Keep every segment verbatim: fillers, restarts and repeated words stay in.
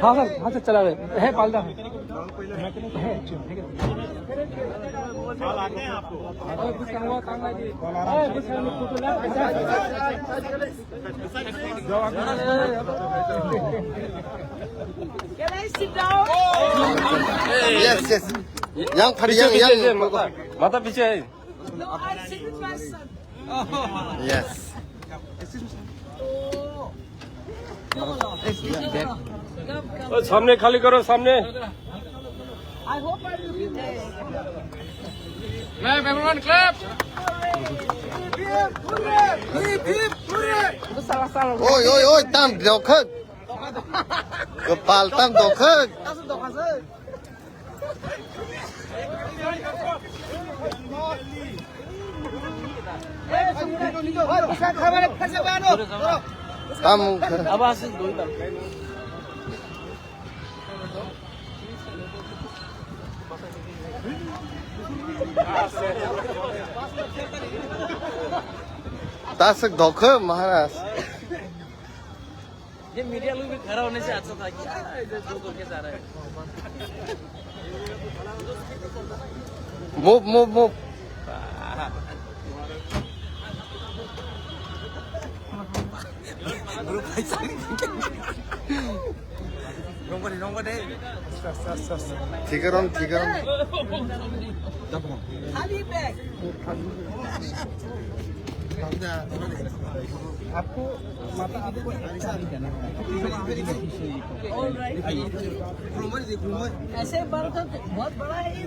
हाँ सर, हाँ सर, चला रहे हैं, पालदा है। है, ठीक है। Can I sit down? Yes, yes. Yang phari yang yang. माता पीछे है। No, I sit with my son. Yes. Come, come. ओ, सामने खाली करो, सामने। I hope I will be there. Clap, everyone, clap. Oi, oi, oi, tam dokhak. Kepal tam dokhak. Tam. Tasik dokhak, Maharaj. ये मीडिया लोग भी खड़ा होने से अच्छा था। क्या है, इधर दो करके जा रहा है। Move, move, move. Thik aro, thik aro. Honey bag. आपको माता आपको एक साड़ी देना है। All right. ऐसे बार तो बहुत बड़ा है ये।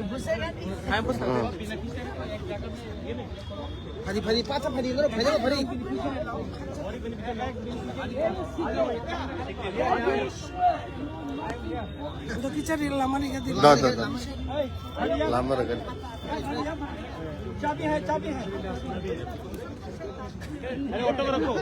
घुसेगा नहीं। फरी फरी पाछा फरी करो, फरी फरी। तो किचन रील लामा नहीं कर दी। Da, da, da. Lama ragad. चाबी है, चाबी है। अरे, ऑटो में रखो।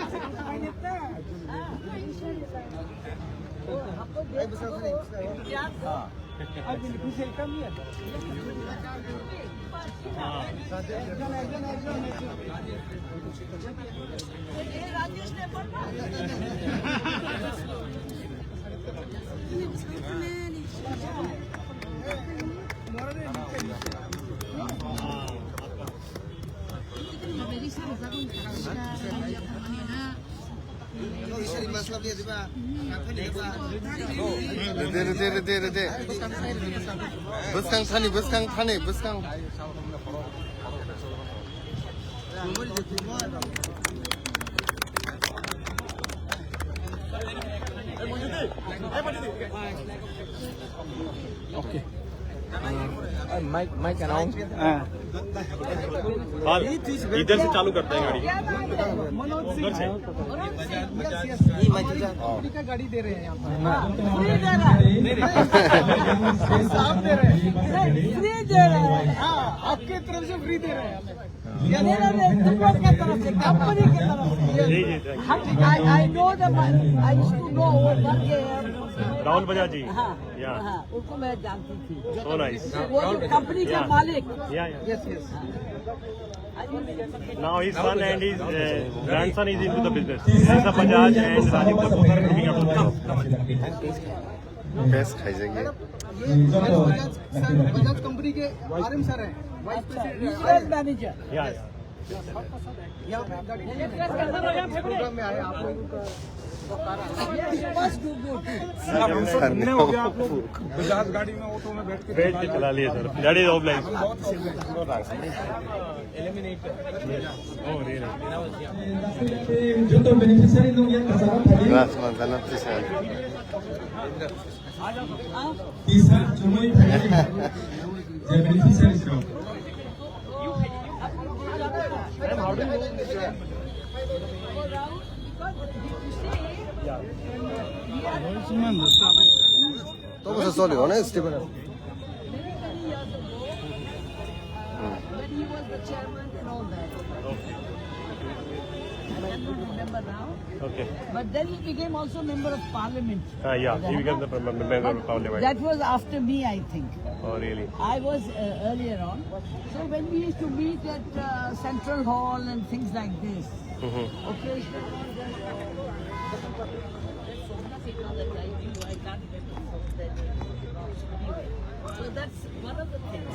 Rede, rede, rede, rede. Bwskang thani, bwskang thani, bwskang. Okay. Uh, mic, mic around. हाँ। बाल, इधर से चालू करते हैं गाड़ी। उधर से। ये माइक का गाड़ी दे रहे हैं यहाँ पर। साफ दे रहे हैं। फ्री दे रहे हैं। हाँ, आपके तरफ से फ्री दे रहे हैं। मेरा नहीं, तुम लोग की तरफ से, कंपनी की तरफ से। जी, जी, thank you। I, I know the man, I used to know वो मर गए हैं। राहुल बजाज जी। हाँ, या। हाँ, उनको मैं जानती थी। So nice। वो जो कंपनी का मालिक। या, या। Now his son and his uh, grandson is into the business. Lisa Bajaj and Rajiv Kapoor are looking after the business. Best khaijak ya. ये बजाज सर, बजाज कंपनी के आरएम सर हैं, वाइस प्रेसिडेंट। Regional manager. या, या। यहाँ पे गाड़ी प्रोग्राम में आए आप लोगों का। Must do good। सर, हम तो धन्य हो गया आप लोग बजाज गाड़ी में, ऑटो में बैठ के बैठ के चला लिए sir. That is our life। बहुत अच्छे से। Oh, really? Joto beneficiary nung yang kasara thani. Ras manjana tisa. Tisa chumui thani. Je beneficiary rok. To bwsa choli, honest, Stephen. Many, many years ago, when he was the chairman and all that. I don't remember now. Okay. But then he became also member of parliament. Uh, yeah, he becomes the member of But parliament. That was after me, I think. Oh, really? I was uh, earlier on. So when we used to meet at uh, Central Hall and things like this, Mhm. occasionally, So that's one of the things.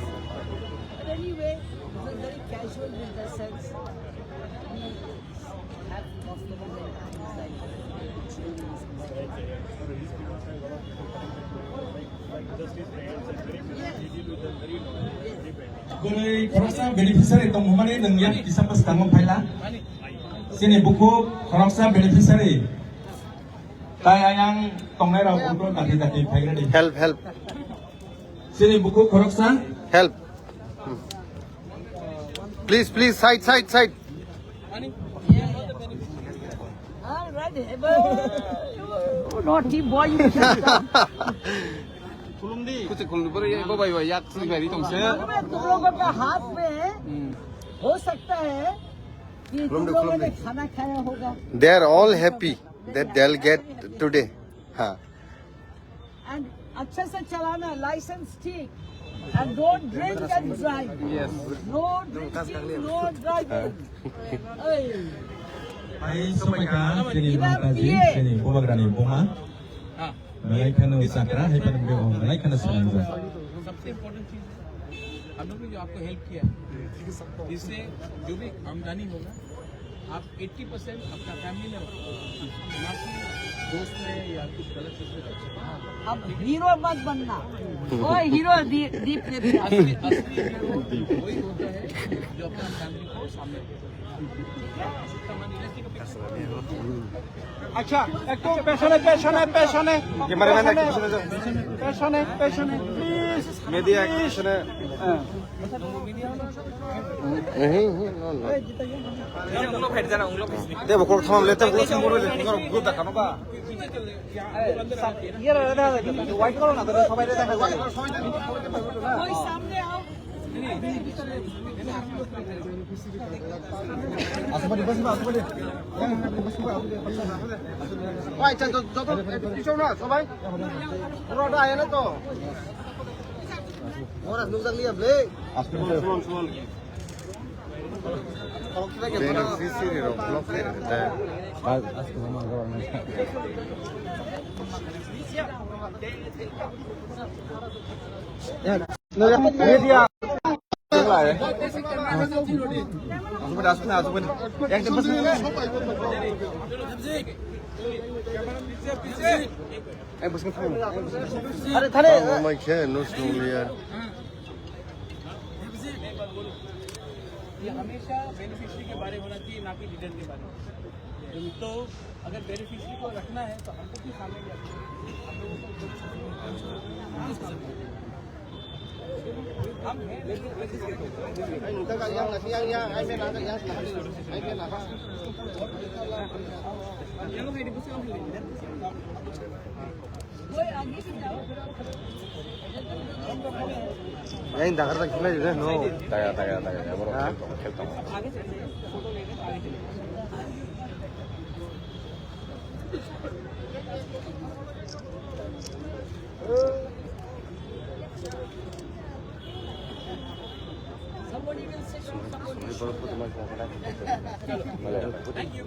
But anyway, it was very casual in the sense, we have customers and things like that. Bwrwi khoroksa beneficiary tongmani nwng yak kisa bwskango phaila. Chini bukhuk khoroksa beneficiary. Tai ayang tongnai rok bukhuk dakti dakti phaigrani. Help, help. Chini bukhuk khoroksa. Help. Please, please, side, side, side. All right, hey, boy. Oh, naughty boy, you can't stop. Khulumdi. Kuchuk khulumdi, bwrwi, bo bai, bai, yak sui bai, ri tong se. तुम लोगों का हाथ में हो सकता है कि तुम लोगों ने खाना खाया होगा। They are all happy that they'll get today. Ha. And अच्छा से चलाना, license ठीक। And don't drink and drive। Yes। No drinking, no driving। Hey। Hai, sampai ka, chini mataji, chini bubagrani buma. Malai khano sakra, hai pada beo, malai khano saranja. सबसे इम्पोर्टेंट चीज है, हम लोग ने जो आपको हेल्प किया है, इससे जो भी आमदनी होगा, आप एटी परसेंट अपना फैमिली में रखो, ना कि दोस्त में या कुछ गलत चीज में रखो। अब हीरो मत बनना। ओए हीरो, दीप, दीप ने भी। असली, असली हीरो वही होता है जो अपना फैमिली को सामने रखता है। আচ্ছা, একটু পেছনে, পেছনে, পেছনে। ক্যামেরাম্যান, একটু পেছনে যাও। পেছনে, পেছনে, প্লিজ। মিডিয়া, একটু পেছনে। হ্যাঁ। Hey, hey, no, no. Te bo kok thamam le, te bo kok thamam le, te bo kok thamam le, te bo kok thamam le. ইয়ে, হোয়াইট করো না, তাহলে সবাই দেখা যায়। ভাই, যত, যত, একটু পিছাও না, সবাই। পুরোটা আয় না তো। ওরা নুকসান নিয়ে আপনি। Beneficiary rok block le rwkha. আরে, থানে। আমার মাইক হ্যাঁ, নো স্লো ইয়ার। ये हमेशा बेनिफिशियरी के बारे होना चाहिए, ना कि लीडर के बारे में। तो अगर बेनिफिशियरी को रखना है, तो हमको भी सामने भी रखना है। हम लोगों को हम हैं, लेकिन Yang dakar tak gila juga, no. Taya, taya, taya. Ya, bro. Hah? Khel tong, khel tong. Somebody will sit on somebody. Thank you.